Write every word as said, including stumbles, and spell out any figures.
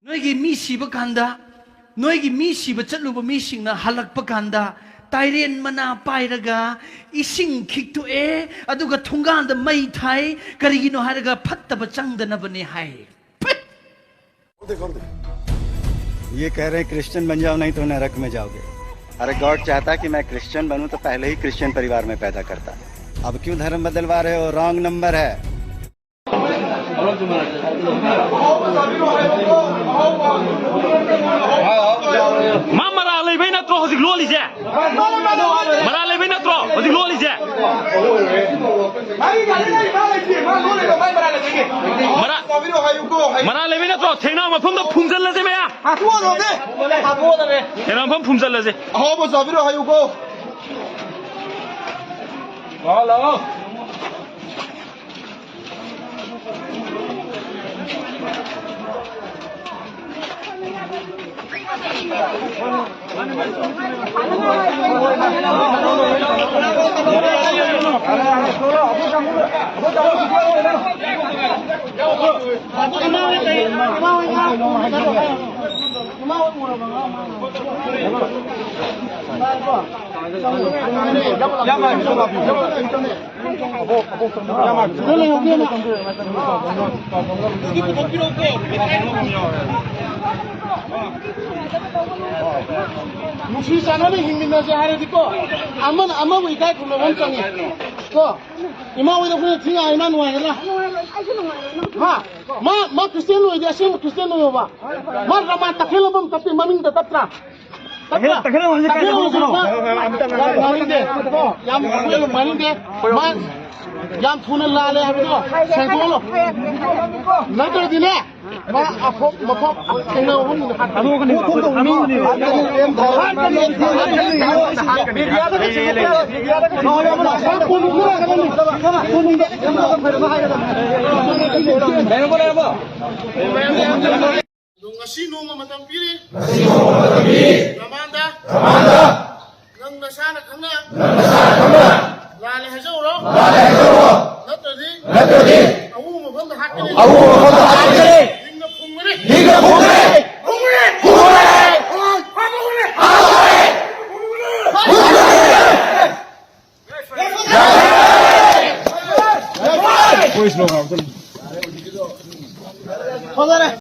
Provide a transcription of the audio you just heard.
ꯅꯣꯏꯒꯤ ꯃꯤ ꯁꯤꯕ ꯀꯥꯟꯗ, ꯅꯣꯏꯒꯤ ꯃꯤ ꯁꯤꯕ ꯆꯠꯂꯨꯕ ꯃꯤꯁꯤꯡꯅ ꯍꯜꯂꯛꯄ ꯀꯥꯟꯗ, ꯇꯥꯏꯔꯦꯟ ꯃꯅꯥ ꯄꯥꯏꯔꯒ ꯏꯁꯤꯡ ꯈꯤꯛꯇꯣꯛꯑꯦ, ꯑꯗꯨꯒ ꯊꯣꯡꯒꯥꯟꯗ ꯃꯩ ꯊꯥꯏ꯫ ꯀꯔꯤꯒꯤꯅꯣ ꯍꯥꯏꯔꯒ, ꯐꯠꯇꯕ ꯆꯪꯗꯅꯕꯅꯦ ꯍꯥꯏ꯫ ꯐꯠ! ये कह रहे हैं क्रिश्चियन बन जाओ, नहीं तो नरक में जाओगे। अरे गॉड चाहता कि मैं क्रिश्चियन बनूं तो पहले ही क्रिश्चियन परिवार में पैदा करता। अब क्यों धर्म बदलवा रहे हो? रॉन्ग नंबर है। ꯃꯥ ꯃꯔꯥ ꯂꯩꯕꯩ ꯅꯠꯇ꯭ꯔꯣ ꯍꯧꯖꯤꯛ ꯂꯣꯜꯂꯤꯁꯦ? ꯃꯔꯥ ꯂꯩꯕꯩ ꯅꯠꯇ꯭ꯔꯣ ꯍꯧꯖꯤꯛ ꯂꯣꯜꯂꯤꯁꯦ? ꯃꯔꯥ ꯃꯔꯥ ꯂꯩꯕꯩ ꯅꯠꯇ꯭ꯔꯣ? ꯊꯦꯡꯅ ꯃꯐꯝꯗ ꯐꯨꯝꯖꯜꯂꯁꯦ ꯃꯌꯥ꯫ ꯊꯦꯡꯅ ꯃꯐꯝ ꯐꯨꯝꯖꯜꯂꯁꯦ꯫ ꯑꯍꯥꯎꯕ ꯆꯥꯕꯤꯔꯣ ꯍꯥꯏꯌꯨꯀꯣ꯫ ꯂꯥꯛꯑꯣ ꯂꯥꯛꯑꯣ꯫ ꯅꯨꯡꯁꯤ ꯆꯥꯟꯅꯅ ꯍꯤꯡꯃꯤꯟꯅꯁꯦ ꯍꯥꯏꯔꯗꯤꯀꯣ, ꯑꯃꯅ ꯑꯃꯕꯨ ꯏꯀꯥꯏ ꯈꯨꯝꯅꯕ ꯑꯃ ꯆꯪꯉꯤ ꯀꯣ꯫ ꯏꯃꯥ ꯍꯣꯏꯗ ꯑꯩꯈꯣꯏꯅ ꯊꯤ ꯉꯥꯡꯉꯤ, ꯃꯥ ꯅꯨꯡꯉꯥꯏꯒꯗ꯭ꯔꯥ? ꯍꯥ? ꯃꯥ, ꯃꯥ ꯈ꯭ꯔꯤꯁꯇꯤꯌꯥꯟ ꯑꯣꯏꯗꯤ ꯑꯁꯦꯡꯕ ꯈ꯭ꯔꯤꯁꯇꯤꯌꯥꯟ ꯑꯣꯏꯌꯣꯕ꯫ ꯃꯥ ꯔꯃꯥ ꯇꯈꯦꯜ ꯑꯃ ꯇꯞꯄꯤ, ꯃꯃꯤꯡꯗ ꯇꯞꯇ꯭ꯔꯥ? ꯇꯈꯦꯜ, ꯇꯈꯦꯜ ꯑꯃ ꯍꯧꯖꯤꯛ ꯀꯥꯏꯗ ꯇꯈꯦꯜ ꯑꯃ ꯍꯧꯖꯤꯛ ꯇꯧꯕꯅꯣ? ꯃꯥ, ꯌꯥꯝ ꯉꯥꯡꯅꯤꯡꯗꯦ꯫ ꯌꯥꯝ, ꯑꯩꯈꯣꯏ ꯌꯥꯝ ꯉꯥꯡꯅꯤꯡꯗꯦ꯫ ꯃꯥ ꯌꯥꯝ ꯊꯨꯅ ꯂꯥꯜꯂꯦ ꯍꯥꯏꯕꯗꯣ ꯁꯦꯡꯗꯣꯛꯍꯜꯂꯣ꯫ ꯅꯠꯇ꯭ꯔꯗꯤꯅꯦ, ꯃꯥ ꯑꯐꯣꯛ ꯃꯐꯣꯛ ꯊꯦꯡꯅꯕ ꯃꯐꯝꯗꯨꯗ ꯍꯥꯠꯀꯅꯤ꯫ ꯑꯗꯣ ꯉꯁꯤ ꯅꯣꯡꯃ ꯃꯇꯝ ꯄꯤꯔꯤ꯫ ꯉꯁꯤ ꯅꯣꯡꯃ ꯃꯇꯝ ꯄꯤꯔꯤ꯫ ꯅꯃꯥꯡꯗ꯫ ꯅꯃꯥꯡꯗ꯫ ꯅꯪ ꯅꯁꯥꯅ ꯈꯪꯅ꯫ ꯅꯪ ꯅꯁꯥꯅ ꯈꯪꯅ꯫ ꯂꯥꯜꯂꯦ ꯍꯥꯏꯖꯧꯔꯣ꯫ ꯂꯥꯜꯂꯦ ꯍꯥꯏꯖꯧꯔꯣ꯫ ꯅꯠꯇ꯭ꯔꯗꯤ꯫ ꯅꯠꯇ꯭ꯔꯗꯤ꯫ ꯑꯋꯨꯕ ꯃꯐꯝꯗ ꯍꯥꯠꯀꯅꯤ꯫ ꯑꯋꯨꯕ ꯃꯐꯝꯗ ꯍꯥꯠꯀꯅꯤ꯫ ꯂꯤꯡꯅ ꯐꯨꯝꯒꯅꯤ꯫ ꯂꯤꯡꯅ ꯐꯨꯝꯒꯅꯤ꯫ ꯂꯣꯏꯁꯤꯜꯂꯣ, ꯉꯥꯛꯇ꯫